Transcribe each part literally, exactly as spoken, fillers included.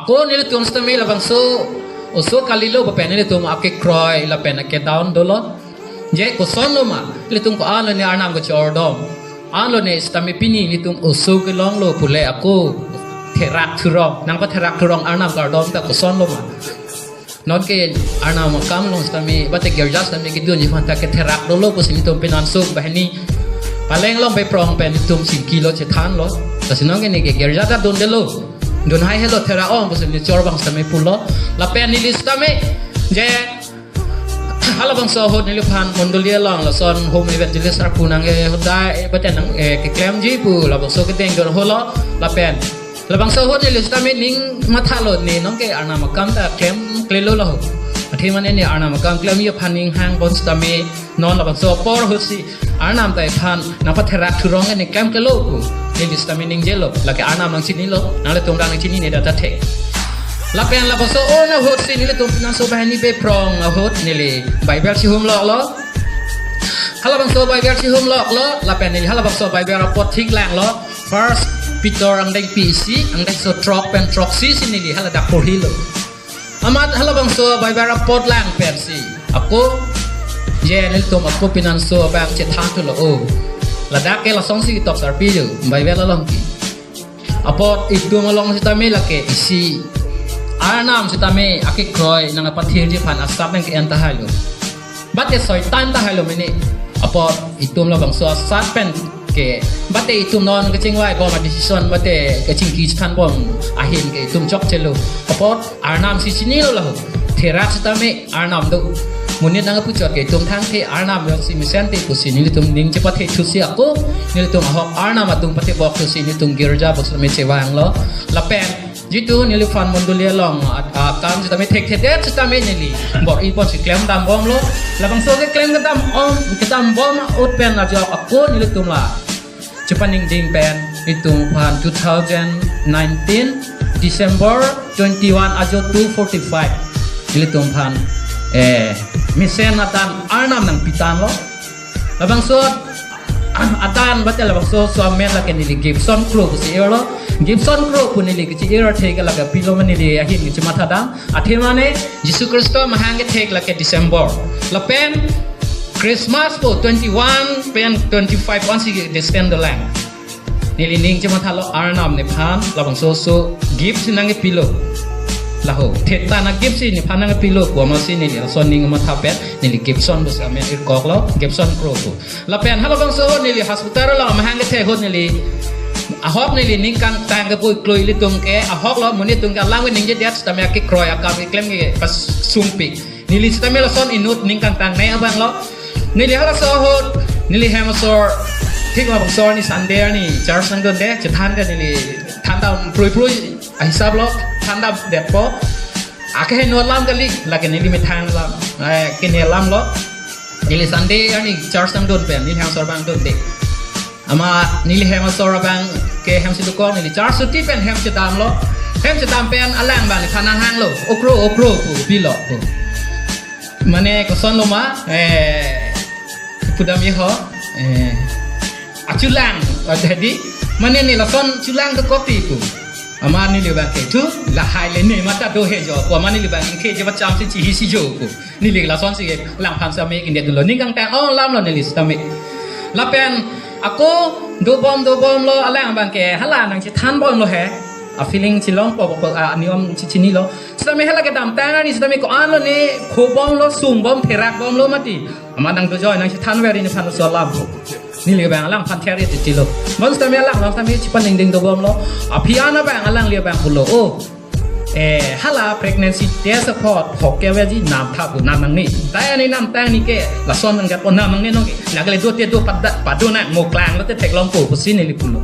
Ako nelitum sitame labangso oso kalilo pu pen nelitum akekroi lapen akedown dolo. Je kosonlo ma, nelitum ko-anlo ne Arnam kachordom, anlo ne sitame pini nelitum oso kelonglo pule ako therak thurong, nangpatherak thurong Arnam kardom ta kosonlo ma. Nonke Arnam akam along sitame, mate girja sitame kedunji aphan ta ketherak dolo pusi nelitum pinanso banghini paleng along beprong pen nelitum chingkilo chethanlo. Lasi nonke neke girja ta dundelo. Dun haihelo therak ong pusi neli chor abang sitame pulo. Lapen neli sitame je halabangso ahut neliphan mondoli along lason home evangelist arpu nangkehut dai, eh, mate nang, eh, keklemji pu labangso kedeng dor holo. Lapen labangso ahut neli sitame ning mathalo ne nonke Arnam akam ta klemklelo laho. Athema ne ne Arnam akam klemji aphan ning hangbom sitame non labangso apor ahutsi Arnam ta iphan nangpatherak thurong ne klemklelo pu neli sitame ningjelo. Lake Arnam nangchinilo, nanglitum ta nangchinine data thek. Lapen labangso on ahutsi nelitum pinanso banghini beprong ahut neli Bible chihumloklo. Halabangso Bible chihumloklo, lapen neli halabangso Bible apot thik langlo. First Peter angdengpi isi, angdengso throk pen throksi si neli haladak porhilo. Amat halabangso Bible apot lang pensi ako je nelitum ako pinanso abang chethan thulo, o, ladak ke lasonsi ketok sarpi jo Bible along ke. Apot itum along sitame lake isi Arnam sitame akekroi nangpathirji aphan asap nangke-en tahailo. Mate Soitan tahailo mene. Apot itum labangso asat pen ke, mate itum non kachingvaibom a-decision mate kachingki chethanbom ahin ke itum chokchelo. Apot Arnam si chinilo laho. Therak sitame Arnam do. Monit nangpuchot ke itum thangthe Arnam jongsi mesente pusi nelitum ning chepathe thusi ako nelitum ahok Arnam atum pathebok thusi nelitum girja bok sitame chevanglo. Lapen jitu neliphan mondoli along a, akam sitame thekthedet sitame neli bor-iponsi klemdambomlo. Labangso keklem kedam om, kedambom ahut pen ajok ako nelitum la chepaningding pen itum aphan two thousand nineteen December twenty-one ajo two forty-five nelitum aphan, eh, mesen adan Arnam nangpitanlo. Labangso adan mate labangso amen lake neli Gibson Kro pusi irlo. Gibson Kro pu neli kechi-ir athe ke lake pilo ma neli ahin kechimathadam. Athema ne Jisu Khristo mahang kethek lake December. Lapen Christmas pu twenty-one pen twenty-five ansi ke distant dolang. Neli ning chemathalo Arnam nephan labangso oso gift si nangkepilo. Laho, theta na gift si nephan nangkepilo pu amatsi neli lason ning matha pen neli Gibson pusi amen irkoklo, Gibson Kro pu. Lapen halabangso neli hospital along mahang kethek ahut neli ahok neli ning kangtang kepu kloi ilitum ke ahoklo, monit atum ke alang ningjedet sitame akekroi akam keklem ke pas sumpik. Neli sitame lason inut ning kangtangne abanglo. Neli halaso ahut neli hem asor, thik labangso arni Sunday arni church nangdunde, chethan ke neli thandam prui prui ahisaplo, thandamdetpo. Akeheno alam kali, lake neli methang alam, eh, kene alamlo. Neli Sunday arni church nangdun pen neli hem asor abang dunde. Amat neli hem asor abang ke hem si dokok, neli church chuti pen hem chedamlo. Hem chedam pen alang abang nephan nanghanglo, "O Kro, O Kro," pu pilo pu. Mane kosonlo ma, eh, pudam ye ho, eh, achulang, oh, jadi, mane ne lason chulang dokok ti pu. Amat neli abang ke thu, lahai le ne mata do he jo pu, amat neli abang ke je bacham si chihi si jo pu. Neli lasonsi ke langphan sitame kinde dunlo, ning kangtang ong alamlo neli sitame. Lapen ako dobom dobomlo, alang abang ke hala nangchethanbomlo he. A-feeling chilongpo, po, a-niom chichinilo. Sitame hala kedamtang arni sitame ko-anlo ne khobomlo, sungbom, therakbomlo mati. Amat nangdojoi nangchethanver nephan laso alam. Neli abang alangphan ther-et titilo. Bonsitame alang, bonsitame chepaningding dobomlo. Aphi an abang alangli abang pulo, "O, eh, hala pregnancy test apot thok keveji namtha pu, nam nangne. Dai ani namtang ni ke lason nangkatpo, nam nangne nonke. Nangkele dote do pada, pado nang, moklang lote theklongpo," pusi neli pulo.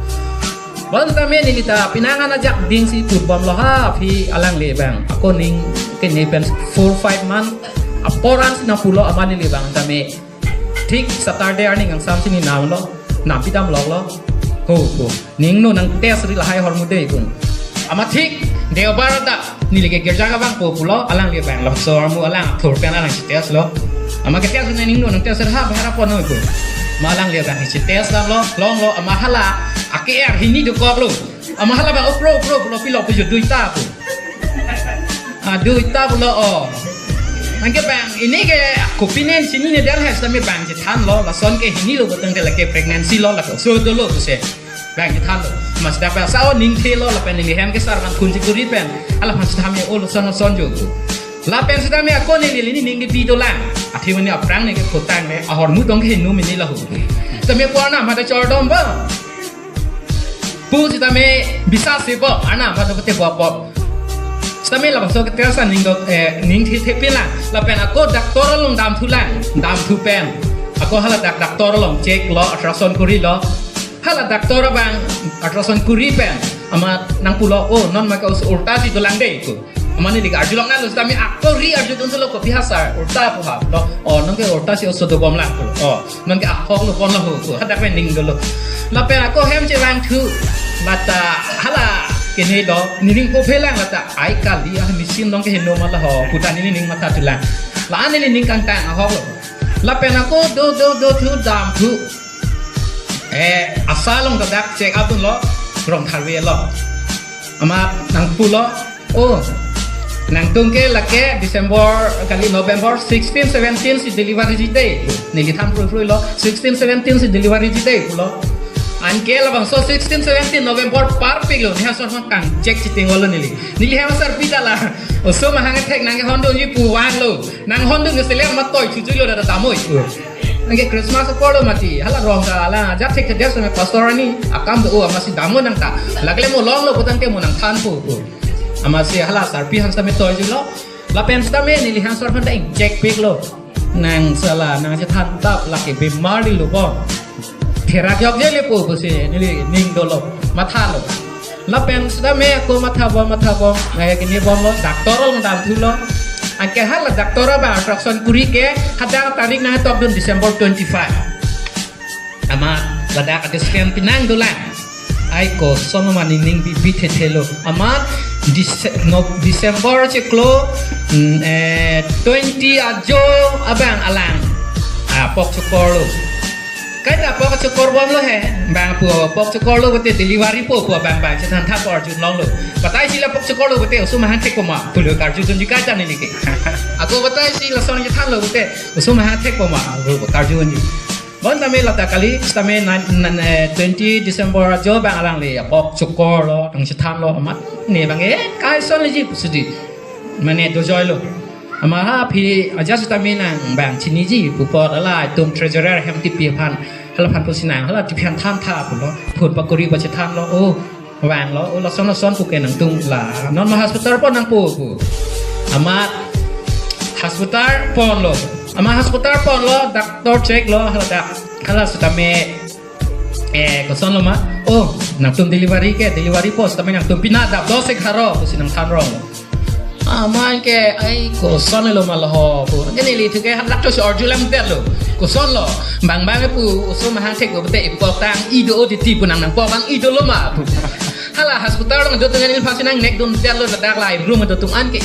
Bonsitame neli ta penang an ajak dingsi putbomlo ha, aphi alangli abang. Ako ning kene pen four five month apor ansi nangpulo, amat neli abang tame. Thik Saturday arni kangsam si ne namlo, nampidamloklo. Ho, ho. Ning no nang test ri lahai ahormu de pu. Amat thik Deobar ta neli ke girja kevangpo pulo, alangli abang labangso ahormu alang thur pen alang si test lo. Amat ke test ne ning no nang test ha bahara pon noi pu. Amat alangli abang si test damlo, longlo, amat hala ake er hini dokoklo. Amat hala abang, "O Kro, O Kro," pulo, "Pilo pu jo duita pu." Adu ita pulo o. Anke bang, ini ke kopine chinine der hai sami bang chethanlo, lason ke hinilo putangte lake pregnancy lo, lake oso dolo pusi. Bang chethanlo. Mas dapat sao ningthelo lapen neli hem ke sar van phone chikuri pen. Hala mas tame o lason lason jo. Lapen sitame ako neli neli ning kebi dolang. Athe mane aphrang ne kephutang ne ahormu tong ke hinu mini lahu. Sitame ko arnam mate chordom ba. Pu sitame bisa si bo, arnam mate pate bo bo. Sitame labangso ketia sa ning do, eh, ningthe thepin lang. Lapen ako doctor along damthulang, damthu pen. Ako hala dak doctor along check lo, ultrasound kurilo. Hala doctor abang ultrasound kuri pen amat nangpulo, "Oh, non maka us ulta si dolang dei," pu. Amat neli ke arjulong nalo, sitame ako ri arjudun solo, "Kopi ha sir, ulta pu ha?" Lo, "Oh, non ke ulta si oso dobom lang," pu. "Oh, non ke ahok lo pon lo ho," pu. Hadak pen ning dolo. Lapen ako hem chevangthu. Lata hala kene do, nening po phelang lata, "Ai kali ah machine dong ke heno ma la ho," pu ta neli ning mathathulang. La-an neli ning kangtang ahok lo. Lapen ako do do do thu damthu. Eh, asa along dadak check up dunlo, rong tharve lo. Amat nangpulo, "Oh, nangtum ke lake December kali November sixteen seventeen si delivery ji dei." Neli than phrui phrui lo, "Sixteen seventeen si delivery ji dei," pulo. Anke labangso sixteen seventeen November parpik lo, neha sor kang check chiting lo neli. Neli hem sar pita la. Oso mahang thek nang hondun ji pu vanglo. Nang hondun ke seler matoi chuchu lo dada damoi. Anke Christmas apor lo mati, hala rong ka hala ajat thek thek dia same pastor ani akam do, amatsi damo nangta. Lagle mo longlo putangte mo nangthanpo pu. Amatsi hala sarpi han same toijulo. Lapen sitame neli han sor han ta ingchek piklo. Nang sala nang chethan tap lake bimar di lo bo. Therak yok je le po pusi neli ning dolo, mathalo. Lapen sitame ako mathabom, mathabom, naya kini bomlo, doctor along damthulo. Anke hala doctor abang ultrasound kuri ke, hadak tarik nangtokdun December twenty-five. Amat ladak ade scan pinang dolang. Ai koson ma nening bibi thethelo. Amat Dece-, no, December chiklo, mm, eh, twenty ajo abang alang apok chokor lo. Kaita apok chokor bomlo he, bang pu apok chokor lo pute delivery po pu bang bang chethan tha ko arjulonglo. Batai si la apok chokor lo pute oso mahang thek po ma, pulo karjudunji kaita neli ke. Ako batai si lason chethanlo pute oso mahang thek po ma, pu karjudunji. Bon tame lata kali, sitame nine, nine, eh, twenty December ajo bang alangle apok chokor lo, nangchethanlo amat ne bang, eh, kaison leji pu sidi. Mane dojoilo. Amat ha aphi aja sitame nang bang chiniji pu apot hala itum treasurer hem tipi aphan, hala aphan pusi nang hala tipi aphan thantha pulo. Phone pakuri pachethanlo, "Oh, vanglo, oh, lason lason pu ke nangtum la. Non ma hospital pon nangpo," pu. Amat hospital ponlo. Amat hospital ponlo, doctor check lo, hala dak, hala sitame, eh, koson lo ma? "Oh, nangtum delivery ke, delivery po sitame nangtum pina dap dos egharo pusi nangthanrong." Amat ke, "Ai, koson lo ma lo ho," pu. Anke neli thu ke hadak to si arjulem detlo. "Koson lo, bang bang pu, oso mahang thek lo pute ipok tang i do o titi pu nang nangpok ang i dolo ma," pu. Hala hospital along dotung anil pasi nang nek dun detlo, ladak lai room dotung anke.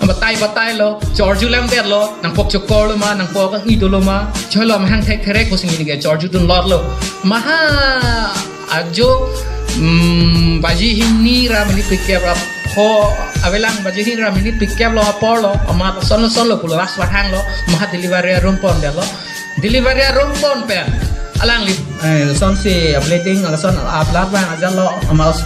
Batai batai lo, chorjulem detlo, nangpok chokor lo ma, nangpok ang i dolo ma, cholo mahang thek therek pusi neli ke chorjudun lotlo. Maha ajo, mm, baji hini ra minit phlikep ra pho avelang, baji hini ra minit phlikep lo apor lo, amat son lo son lo pulo last warhang lo, maha delivery room pon detlo. Delivery room pon pen alangli, eh, son si bleeding, ala son aplat bang aja lo, amat